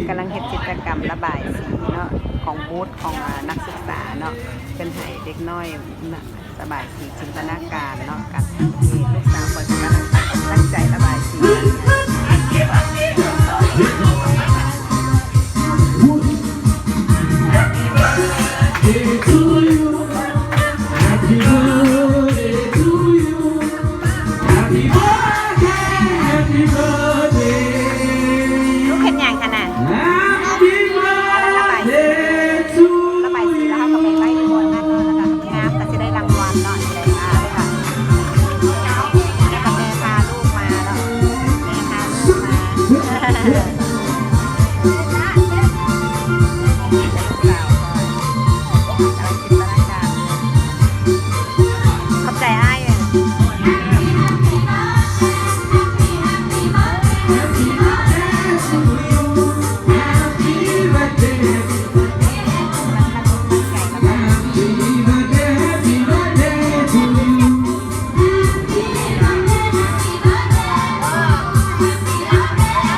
ກຳລັງເຮັດກິດຈະກຳລະບາຍສີເນາະ ຂອງບູດຂອງ ອາ ນັກສຶກສາເນາະ ເພິ່ນໃຫ້ເດັກນ້ອຍ ລະບາຍສີຈິນຕະນາການເນາະ ກັບທີ່ລູກສາວຂ້ອຍກຳລັງຕັ້ງໃຈລະບາຍສີ. ລູກເຮັດຫຍັງຫັ້ນນະ? ລະບາຍສີ ລະບາຍສີ ລະເຮົາກະໄປໄວ້ຢູ່ບ່ອນນັ້ນເນາະ ລະກະງາມກະຊິໄດ້ລາງວັນເນາະ ຊິໄດ້ມາ ລະກະ ລະກະແມ່ພາລູກມາເນາະ ແມ່ພາລູກມາ. ຂອບໃຈອ້າຍ.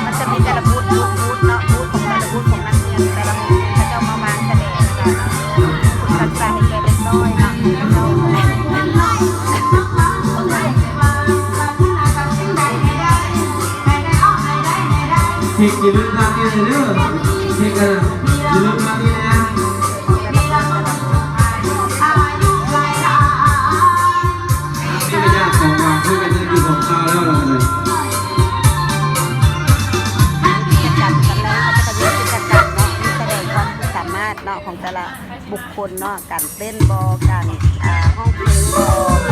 ມັນຈະມີແຕ່ລະບູດ ບູດ ບູດເນາະ ບູດຂອງແຕ່ລະບູດຂອງນັກຮຽນ ແຕ່ລະໂຮງຮຽນ ເຂົາເຈົ້າມາວາງສະແດງ ແລ້ວກະ ການໃສ່ໃຫ້ແກ່ເດັກນ້ອຍເນາະ ເດັກນ້ອຍ. ເຮັດ ຢ່າລືມພາແມ່ເດີ ເຮັດ ກະ ຢ່າລືມພາແມ່ນະ. ນີ້ກະຢາກຂອງຫວານ ເພື່ອນກະຈະກິນຂອງຄາວແລ້ວລະກະເລີຍ. ກິດຈະກຳກັນເລີຍ ເຂົາເຈົ້າກະມີກິດຈະກຳເນາະ ມີສະແດງຄວາມສາມາດເນາະ ຂອງແຕ່ລະບຸກຄົນເນາະ ການເຕັ້ນບໍ ການ ອາ ຮ້ອງເພງບໍ.